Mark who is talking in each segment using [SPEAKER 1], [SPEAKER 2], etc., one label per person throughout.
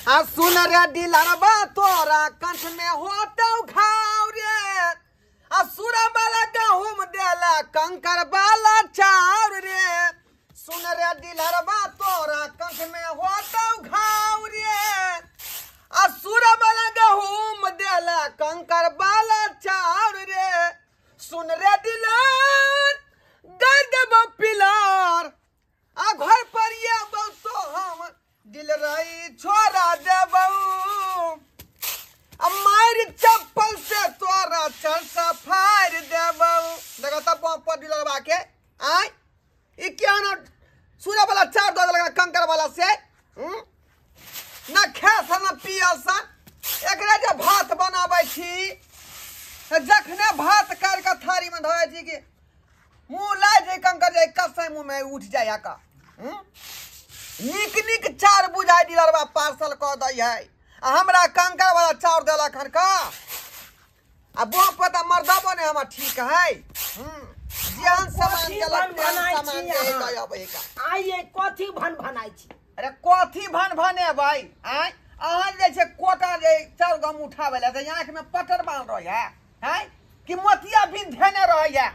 [SPEAKER 1] आ सुन रे दिलरबा तोरा कंठ में होतौ घाव रे, आ सुरा वाला गहूम देला कंकर वाला चाउर रे। सुन रे दिलरबा तोरा कंठ में होतौ घाव रे, आ सुरा वाला गहूम देला कंकर वाला चाउर रे। सुन रे दिलर दे देबो पिलर, आ घर पर ये तो हम दिल रही छोरा देबो, आ मार चप्पल से तोरा चरसा फाड़ देबो। देखो तब पर दिलरबा के आय ई क्या ना सूरा वाला चार दो लगा कंकर वाला से ना खेस ना पियस। एकरा जे भात बनाबै छी जखने भात कर के थारी में धोय छी कि मुँह लाइ जे कंकर जे कसै मुँह में उठ जाय का। नीक नीक चार बुझाइ दिलरबा पार्सल कऽ दै है, आ हमरा कंकर वाला चाउर देलक हन का। आ बुआ पता मर्दबो ने हमर ठीक है। जेहन सामान देलक तेहन सामान दे अबै का।
[SPEAKER 2] आइए कथी भन भनाइ छी?
[SPEAKER 1] अरे कथी भन भनेबै? आय अहाँ जे छै कोटा जे चाउर गम उठाबै लए तऽ आँखि में पटर बान्ह रहै है कि मोतिया बिन धेने रहै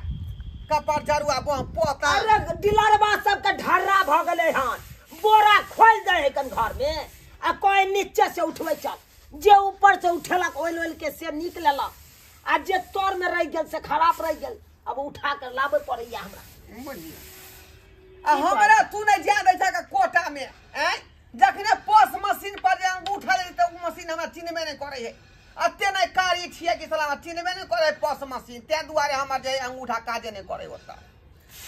[SPEAKER 1] कपार जरुआ बुआ पोता।
[SPEAKER 2] अरे दिलरबा सबके ढर्रा भऽ गेलै हन, बोरा खोल दे है कन घर में आ कोई नीचे से उठबै चल, जे ऊपर से उठेलक ओइल ओइल के से निक लेलक, आ जे तर में रहि गेल से खराब रहि गेल। अब उठा कर लाबै पड़ैया हमरा।
[SPEAKER 1] आ हमरा तू नहि जा दै छ कोटा में आँय, जखने पोस मशीन पर जे अंगूठा लै तऽ ओ मशीन हमरा चिन्हबे नहि करै है। एते नहि कारी छियै कि साला चिन्हबे नहि करै पोस मशीन, ताहि दुआरे हमर जे अंगूठा काजे नहि करै ओतऽ,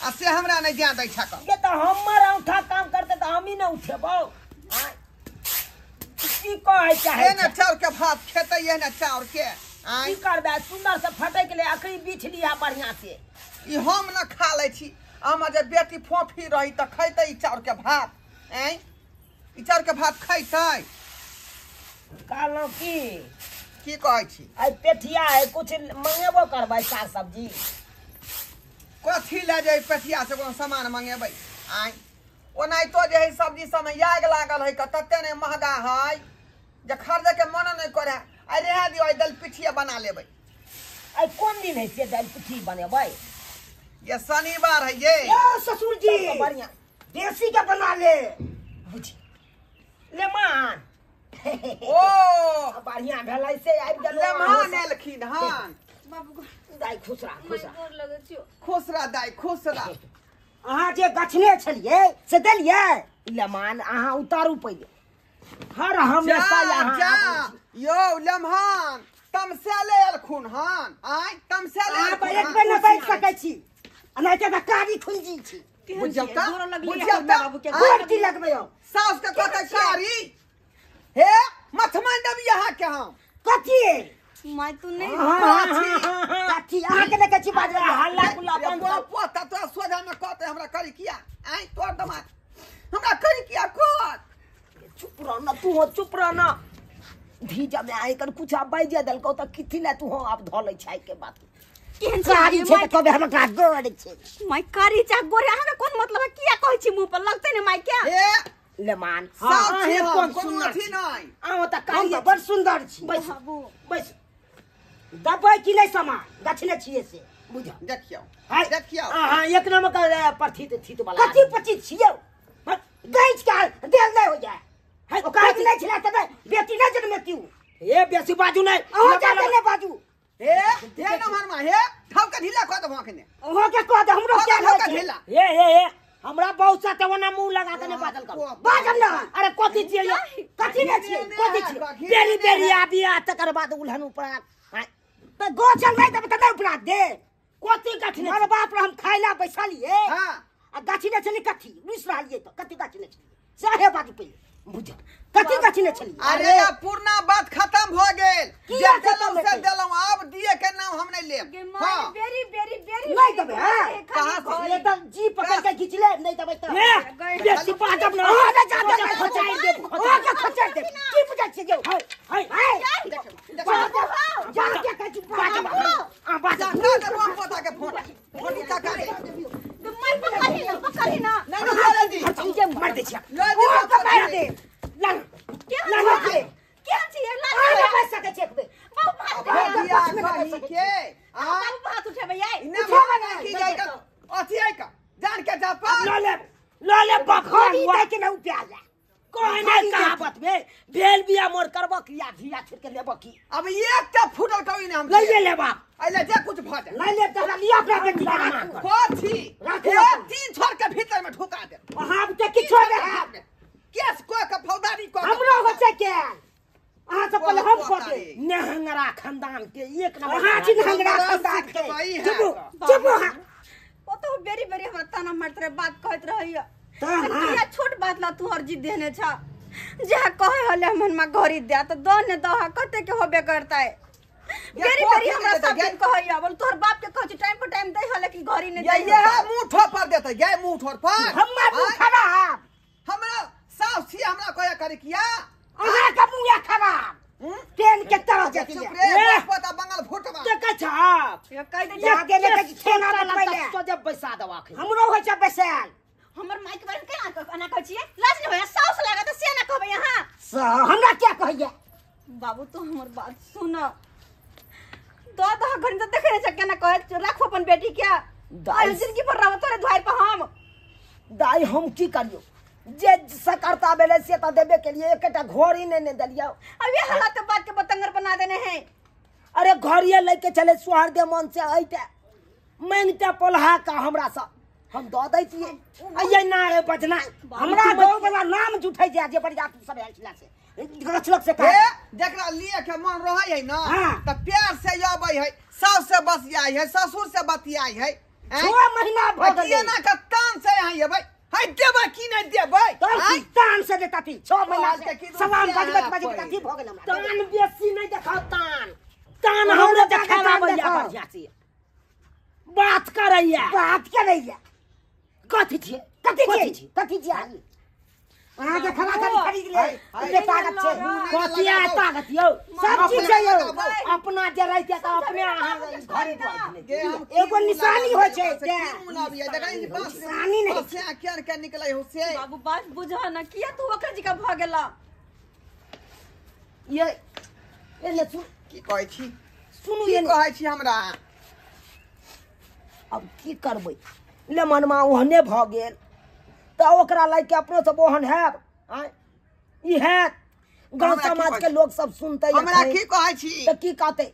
[SPEAKER 1] आ से हमरा नहि जा दै छ।
[SPEAKER 2] ये तऽ हमर अंगूठा काम करते तऽ हमही ने उठेबौ। की कहै चाहै
[SPEAKER 1] ने चाउर के भात खेतै ये ने चाउर के
[SPEAKER 2] की करबै? सुंदर से फटक ले अखनी बीछ लिहा बढ़िया से।
[SPEAKER 1] ई हम न खा लै छी, हमर जे बेटी फोफी रही तऽ खैतै ई चाउर के भात। आँय ई चाउर के भात खैतै?
[SPEAKER 2] कहलहुँ की
[SPEAKER 1] की कहै छी?
[SPEAKER 2] आइ पेठिया है कुछ मंगेबो करबै साग सब्जी?
[SPEAKER 1] कथी लए जे पेठिया से कोनो सामान मंगेबै? आँय ओनाहितो जे है सब्जी सबमे आगि लागल है तते ने महगा है जे खरीदे के मन नहि करे। आइ रहा दियौ, आइ दालि पिठिया बना लेबै।
[SPEAKER 2] आइ कोन दिन है से दालि पिठी बनेबै?
[SPEAKER 1] ये शनिवार है ये।
[SPEAKER 2] ससुर जी बढ़िया देसी के बना ले बुझी ले मान।
[SPEAKER 1] ओ
[SPEAKER 2] बढ़िया भेलै से आबि गेल
[SPEAKER 1] लेमान एलखिन हन।
[SPEAKER 3] बाबू
[SPEAKER 2] दाइ खुश रह, खुश रह,
[SPEAKER 1] खुश रह दाइ, खुश रह।
[SPEAKER 2] अहाँ जे गछने छलियै से देलियै लेमान? अहाँ उतारू पहिले हर हमेशा यहाँ
[SPEAKER 1] यौ लेमहान तमसैले एलखुन हन। आँय तमसैले
[SPEAKER 2] अहाँ एक बेर नहि बैठ सकै छी, नहि तऽ कारी खुलि छी।
[SPEAKER 1] बुझियौ तऽ, बुझियौ तऽ
[SPEAKER 2] गोर लगबै हम
[SPEAKER 1] साउस के कहतै कारी। हे मथमन देबी अहाँ के हम
[SPEAKER 2] कथी?
[SPEAKER 3] माय तू नहीं
[SPEAKER 2] कथी अहाँ के देखै छी बाजबै हल्ला गुल्ला बंद कर।
[SPEAKER 1] पोता तोरा सोझा में कहतै हमरा करी किया? आँय तोर दमाग हमरा करी किया कहत?
[SPEAKER 2] चुप रह ना तू, हो चुप रह ना। धीजा में आइ कर कुछ आब बाजि देलकौ तऽ किथी ले तू हो आब धऽ लै छै के बात।
[SPEAKER 3] केहन
[SPEAKER 2] कारी छै तऽ कहबै हमरा गोर छै।
[SPEAKER 3] माय कारी छै गोरे अहाँ के कोन मतलब है? किया कहै छी मुँह पर लगतै ने माय के?
[SPEAKER 1] हे
[SPEAKER 2] लेमान
[SPEAKER 1] साफ छी हम, कोनो अथी नहि।
[SPEAKER 2] अहाँ तऽ कारी बड़ सुन्दर छी। बैस बैस, दबै कि नहि सामान गछने छियै से बुझ।
[SPEAKER 1] देखियौ देखियौ
[SPEAKER 2] अहाँ एक नंबर के परथित थीत वाला कथी पची छियौ? गैछ के देल नहि हो जाय है, ओकर नहि छला तऽ बेटी नहि जनमेती। ए बेसी बाजू नहि, अहाँ जाते नहि बाजू।
[SPEAKER 1] हे हे नमहरमा हे ठौका ढीला कऽ देबौ अखने।
[SPEAKER 2] अहाँ के कह दे हमरो
[SPEAKER 1] के ठौका ढीला।
[SPEAKER 2] हे हे हे हमरा बहुत सा तऽ ओना मुँह लगा के नहि बाजल करू। बाजल ना। अरे कथी छियै यौ? कथी नहि छियै? कथी छियै? बेरी बेरी आबी आ तकर बाद उलहन उपरा तऽ गोचल नहि देबै तऽ नहि उपरा दे। कथी गछने? मार बाप रे हम खाइ ला बैसलियै।
[SPEAKER 1] हां
[SPEAKER 2] आ गछने छली कथी? रुसि रहलियै तऽ कथी गछने छली? सएह बाजू पहिले बुझ कथी गछने छली?
[SPEAKER 1] अरे पुरना बात खत्म भ गेल। जे देलौं से देलौं, आब दिए के नाम हम नहि लेब।
[SPEAKER 3] हां बेरी बेरी बेरी
[SPEAKER 2] नहि देबै। हां कहां से ये तऽ जी पकड़ के खींच ले, नहि देबै तऽ बेसी बाजब ना। हां नहि जा देबै, खचाइ देब, हां के खचाइ देब। की बुझै छियै यौ? हाय हाय जा के कहै छी बाजब। हां बाजब
[SPEAKER 1] ना देबो हम पोता के फोन फोनी तका दे।
[SPEAKER 3] माय पकड़ी ना, पकड़ी ना।
[SPEAKER 1] नहीं नहीं दी
[SPEAKER 2] मार दे छिया।
[SPEAKER 1] ला दी
[SPEAKER 2] मार दे। ला ला ला। भेल बिया मोर करबो की या धिया छोड़ के लेबो की
[SPEAKER 1] अब एकटा फूटल कभी नहीं हम
[SPEAKER 2] लइए लेबा
[SPEAKER 1] अइले जे कुछ भ जाए
[SPEAKER 2] लइ लेब तहरा लिया अपना बेटी के
[SPEAKER 1] कथी
[SPEAKER 2] राखू
[SPEAKER 1] तीन छोड़ के भीतर में ठुका दे
[SPEAKER 2] अहाँ के किछो दे
[SPEAKER 1] केस को के फौदारी को
[SPEAKER 2] हमरो हो छै के अहाँ से पहले हम कटे नेहंगरा खानदान के एक नंबर अहाँ छी नेहंगरा खानदान के चुप चुप अहाँ
[SPEAKER 3] ओ तो बेरी बेरी हमरा ताना मारत रहे बात कहत रहैया
[SPEAKER 2] त
[SPEAKER 3] किया छोट बात ला तू हर जिद देने छा जहाँ कहे हले मन मा घरी दे त दो ने दो कते के होबे करता है बेरी बेरी हमरा सब दिन कहैया बोल तोहर बाप के कहै छी टाइम पर टाइम दे हले कि घरी ने
[SPEAKER 1] ये
[SPEAKER 3] दे
[SPEAKER 1] ये मुंह ठोर पर देते ये मुंह ठोर पर
[SPEAKER 2] हमर मुंह खराब
[SPEAKER 1] हमरा साफ छी हमरा कहया करे किया
[SPEAKER 2] अहाँ के मुंह खराब ट्रेन के तरह
[SPEAKER 1] चुप
[SPEAKER 2] जतिया
[SPEAKER 1] रे पता बंगाल फुटवा
[SPEAKER 2] के कहै छा
[SPEAKER 3] ये कह दे
[SPEAKER 2] ये के लेके छेना पहिले सोजे बैसा दवा हमरो होइ छै बैसाल
[SPEAKER 3] हमर माइक बारे में केना एना कहै छियै लाज नै होया साउस लागत से ना कहबै अहाँ
[SPEAKER 2] हमरा क्या कहैया
[SPEAKER 3] बाबू तू हमर बात सुन दो दो घंटा देखे नै छ केना कहै राखू अपन बेटी के
[SPEAKER 2] दाई
[SPEAKER 3] जिंदगी भर रहब तोरे दुआर पर हम
[SPEAKER 2] दाई हम की करियो जे सकरता बेले से त देबे के लिए एकटा घोड़ी ने ने देलियो
[SPEAKER 3] अब ये हालत बात के बतंगर बना देने हैं
[SPEAKER 2] अरे घोड़िए लेके चले सुहार दे मन से आइते मांगते पोलहा का हमरा से हम the दै छियै अइयै ना रे बजना हमरा गाँव वाला नाम जुठै जे जे बरियात सब आयल छला से गछलक से
[SPEAKER 1] हे जकरा लिए के मन रहै है ना त प्यार से आबै है सास से बसियाई है ससुर से बतियाई है
[SPEAKER 2] 6 महीना भ गेलै
[SPEAKER 1] ना के तान से यहाँ एबै है देबै की नहीं देबै
[SPEAKER 2] तान से देता थी 6 महीना से सलाम बजबत बजबत अथी भ गेल हमरा तान बेसी नहीं देखाओ तान तान हमरा देखाबैया बढ़िया से बात करैया बात करैया कथी छियै कथी छियै कथी छियै अहाँ के खरा खरी खरीद ले एते ताकत छै कथी आ ताकत यौ सब चीज छै यौ अपना जे रहिते त अपने अहाँ घर द्वार एगो निशानी होइ छै निशानी नहीं
[SPEAKER 1] से आखिर के निकलै हो से
[SPEAKER 3] बाबू बात बुझा ना किया तू ओकर जी का भ गेला
[SPEAKER 2] ये एने सुन
[SPEAKER 1] की कहै छी
[SPEAKER 2] सुनू
[SPEAKER 1] की कहै छी हमरा
[SPEAKER 2] अब की करबै ले मनमा ओहने भ गेल त ओकरा लइके अपनो सब ओहन हैब आय ई हैत गांव समाज के लोग सब सुनते
[SPEAKER 1] हमरा की कहै छी
[SPEAKER 2] त की कहते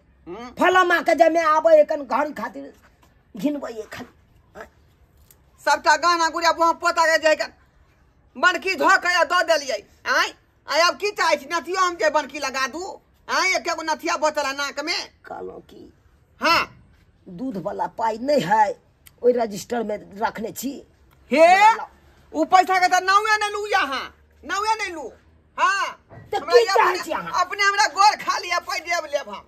[SPEAKER 2] फलामा के जमे आबै एखन घर खातिर घिनबै एखन
[SPEAKER 1] सबटा गहना गुड़िया वहाँ पोता के जाय के बनकी धो के the देलियै आय आय अब की चाहै छी नथियो हम जे बनकी लगा दू आय एक एगो नथिया बचल है नाक में
[SPEAKER 2] कहलहुँ की
[SPEAKER 1] हाँ
[SPEAKER 2] दूध वाला पाई नहीं है ओहि रजिस्टर में रखने छी
[SPEAKER 1] हे उ पैसा के त नावे नै लू यहाँ नावे नै लू हाँ
[SPEAKER 2] त की चाहै छी अहाँ
[SPEAKER 1] अपने हमरा गोर खा लिया पाई देब लेब हम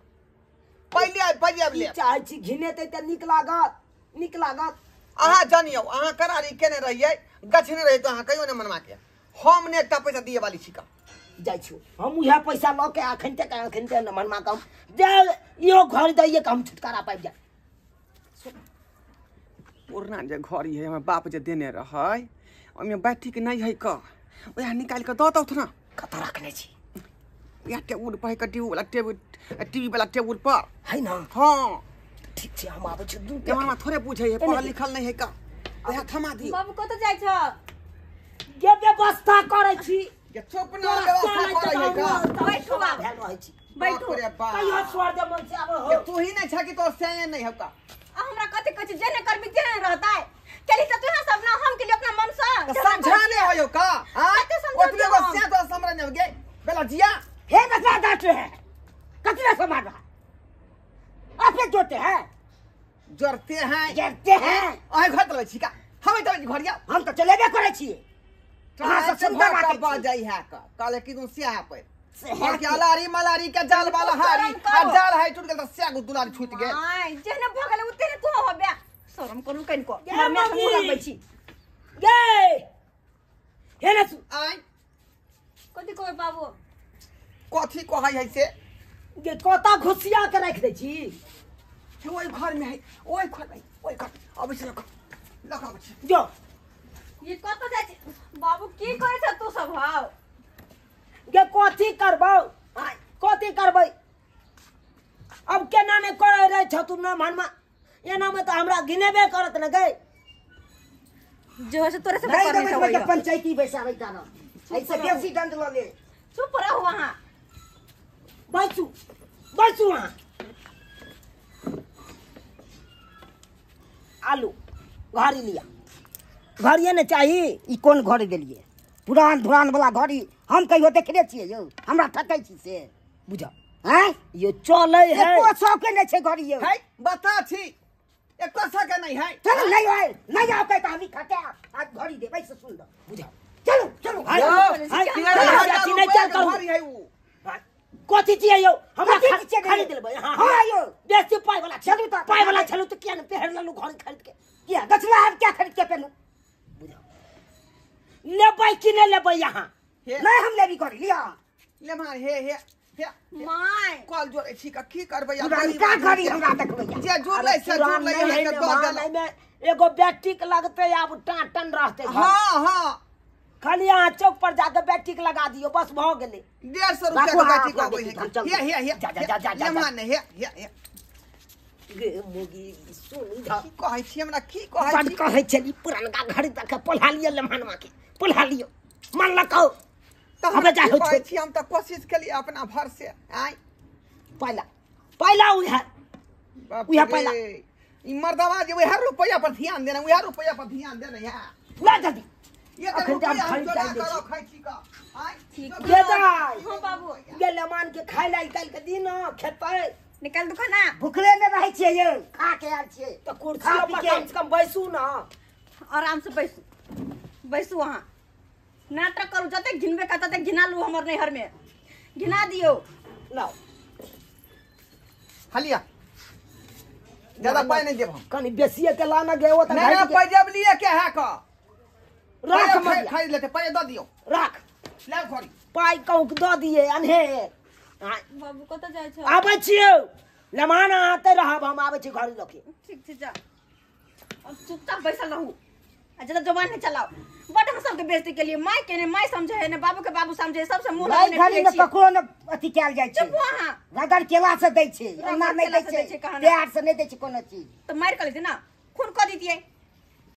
[SPEAKER 1] पहिले पाई देब लेब
[SPEAKER 2] चाहै छी घिनेतै त नीक लागत नीक लागत
[SPEAKER 1] अहाँ जानियौ अहाँ करारी केने रहियै गछने रहियै त अहाँ कहियो ने मनमा के हम ने एकटा पैसा दिए वाली छी का
[SPEAKER 2] जाइ छी हम उएह पैसा लऽ के अखन तक अखन तक मनमा के हम जे इहो घर दैये के हम छुटकारा पाबि जाय
[SPEAKER 1] पुरना जे घर है हमर बाप जे देने रहै ओहिमे बैठीके नहीं है का वएह निकालि कऽ दऽ दौथ ना
[SPEAKER 2] कतऽ रखने छी
[SPEAKER 1] वएह टेबुल पर है टीवी वाला टेबुल टीवी वाला टेबुल पर
[SPEAKER 2] है ना
[SPEAKER 1] हाँ
[SPEAKER 2] ठीक छै हम आबै छी दू
[SPEAKER 1] हमरा थोड़े बुझै है पढ़ल लिखल नहीं है का वएह थमा दियौ
[SPEAKER 3] बाबू कतऽ जाइ छ
[SPEAKER 2] जे व्यवस्था करै छी
[SPEAKER 1] के चुप ना व्यवस्था करै है का
[SPEAKER 3] बैठू बाबू
[SPEAKER 2] भेल रहै छी
[SPEAKER 3] बैठू
[SPEAKER 2] कहियो छोड़ दे मन से आबै हो
[SPEAKER 1] तू ही नहीं छ कि तोर से नहीं हो का
[SPEAKER 3] आ हमरा कथि कहै छी जे ने करबी ते ने रहतै केली त तू यहाँ सब ना हम के लिए अपना मन से
[SPEAKER 1] त समझा नहीं होयो का हां ओतबे गो से तो समझ नहीं गे बेला जिया
[SPEAKER 2] हे बकरा डांट रहे कतरा समार रहा अपने जोड़ते हैं
[SPEAKER 1] जोड़ते हैं
[SPEAKER 2] जोड़ते हैं
[SPEAKER 1] अहे घर चलै छी का हम चलै छी घरिया
[SPEAKER 2] हम त चलेबे करै छी अहाँ सब सुन्दर बात
[SPEAKER 1] बजै है का कहले कि तू से पर के अलारी मलारी के जाल वाला हारी आ जाल है टूट गेल त से गो दुलारी छूट गेल
[SPEAKER 3] आय जेने भ गेल उते ने तू होबे शरम करू कनिको हमरा मुंह लगबै छी
[SPEAKER 2] गे हे ना
[SPEAKER 1] आय
[SPEAKER 3] कथि कहै बाबू
[SPEAKER 1] कथि कहै है से
[SPEAKER 2] गे कोता घुसिया के राख दै छी
[SPEAKER 1] हे ओइ घर में है ओइ घर में ओइ घर अबै छी लख लख अबै छी
[SPEAKER 2] जो
[SPEAKER 3] ये कत जाइ छी बाबू की करै छ तू सब हाव
[SPEAKER 2] गे कथी करबौ आय कथी करबै अब केना ने करै रहै छ तू न मनमा एना में त हमरा गिनेबे करत न गई
[SPEAKER 3] जो से तोरे से
[SPEAKER 2] नहीं
[SPEAKER 3] करने
[SPEAKER 2] देबै
[SPEAKER 3] छ
[SPEAKER 2] के पंचायती बैसाबै ताना ऐसे बेसी दंड लगे
[SPEAKER 3] चुप रहो वहां।
[SPEAKER 2] बैसू अहाँ। आलू घड़ी लिया, घड़िए ने चाही।
[SPEAKER 4] ई कोन घड़ी देलियै? पुरान धुरान वाला घड़ी हम कहियो देखने छियै यौ? हमरा ठकै छी से
[SPEAKER 2] बुझ
[SPEAKER 4] आँय?
[SPEAKER 2] यो चलै है,
[SPEAKER 4] एको सौ के नहि छै घड़ी यौ।
[SPEAKER 1] है बता छी एको सौ के नहीं है।
[SPEAKER 4] चलू नहीं है नहीं आबै तऽ हम खटे आज घड़ी देबै से सुन्दर
[SPEAKER 2] बुझ।
[SPEAKER 4] चलू चलू
[SPEAKER 2] हाय नहीं चल कहू कथी छियै यौ? हमरा खरीद लेबै। हां
[SPEAKER 4] हां यौ
[SPEAKER 2] बेसी पाइ वाला
[SPEAKER 4] चलू तऽ
[SPEAKER 2] पाइ वाला छलू तऽ किया ने पहिर लेलू घड़ी खरीद के?
[SPEAKER 4] किया गछला हम क्या खरीद के पेनू?
[SPEAKER 2] लेबै कि नहि लेबै यहाँ?
[SPEAKER 4] नहीं हम लेबी घड़ी लिया
[SPEAKER 1] ले मार हे हे हे
[SPEAKER 3] my
[SPEAKER 1] call जोड़ै छी का की करबै?
[SPEAKER 4] पुरानका घड़ी हमरा देखबै
[SPEAKER 1] जे जोड़ लै से जोड़ लै अहाँ के दऽ देलहुँ।
[SPEAKER 2] एगो बैटरी लगतै आब टाटन रहतै।
[SPEAKER 1] हां हां
[SPEAKER 2] खाली अहाँ चौक पर जाके बैटरी लगा दियौ बस भऽ गेलै।
[SPEAKER 1] 150 रुपया के बैटरी अबै है। हे हे हे
[SPEAKER 2] जा जा जा जा
[SPEAKER 1] ले हे हे हे
[SPEAKER 2] गे मुगी सुन
[SPEAKER 1] की कहै छी हमरा की कहै
[SPEAKER 2] छी? बड कहै छली पुरनका घड़ी तक पोल्हा लिअ लेमहनमा के पोल्हा लिअ मन लकाउ
[SPEAKER 1] तऽ
[SPEAKER 2] हमे जाइ हो
[SPEAKER 1] कहै छी हम तऽ कोशिश केलियै अपना भर से आइ
[SPEAKER 2] पहिला पहिला उहे उहे पहिला
[SPEAKER 1] ई मर्दवा जे उहे रुपया पर ध्यान देना, उहे रुपया पर ध्यान देना है
[SPEAKER 2] ला जल्दी
[SPEAKER 1] ये तऽ रुपया हम चोरा करो खाइ छी का आइ
[SPEAKER 3] ठीक
[SPEAKER 2] गे दाइ।
[SPEAKER 3] हां बाबू
[SPEAKER 2] गे लेमान के खाइ ला काल्हि के दिन खेतै
[SPEAKER 3] निकाल दू खाना।
[SPEAKER 4] भुखले नहि रहै छियै यौ, खा के आयल छियै
[SPEAKER 2] तऽ कुर्सी पर कम से कम बैसू ना,
[SPEAKER 3] आराम से बैसू बैसू। अहाँ नाटक करू जतेक घिनबे का ततेक घिना लू हमर नैहर में घिना दियौ।
[SPEAKER 2] लाओ
[SPEAKER 1] हलिया ज्यादा पाइ नहीं देब हम,
[SPEAKER 2] कनी बेसिए के लाना गे ओ त
[SPEAKER 1] नहीं पाइ जब लिए के है का
[SPEAKER 2] राख
[SPEAKER 1] खरीद लेते पाइ दऽ दियौ
[SPEAKER 2] राख
[SPEAKER 1] ले घड़ी
[SPEAKER 2] पाइ कहूँ दऽ दिए अनहेर।
[SPEAKER 3] बाबू कतऽ जाइ छौ?
[SPEAKER 2] आबै छियौ लेमान आते रहब हम आबै छी घड़ी लऽ के।
[SPEAKER 3] ठीक छै जा, अब चुपचाप बैसल रहू आ ज्यादा जबान नहीं चलाओ। बड हम सबके बेइज्जती के लिए माय के ने माय समझे है ने बाबू के बाबू समझे है, सबसे मुंह
[SPEAKER 4] नहीं घड़ी में ककरो ने अथी कयल जाइ छै।
[SPEAKER 3] चुप अहाँ
[SPEAKER 4] रगड़ केला से दै छै, ओना नहि दै छै, प्यार से नहि दै छै कोनो चीज।
[SPEAKER 3] तऽ मारि कऽ लेते ना खून कऽ दितियै।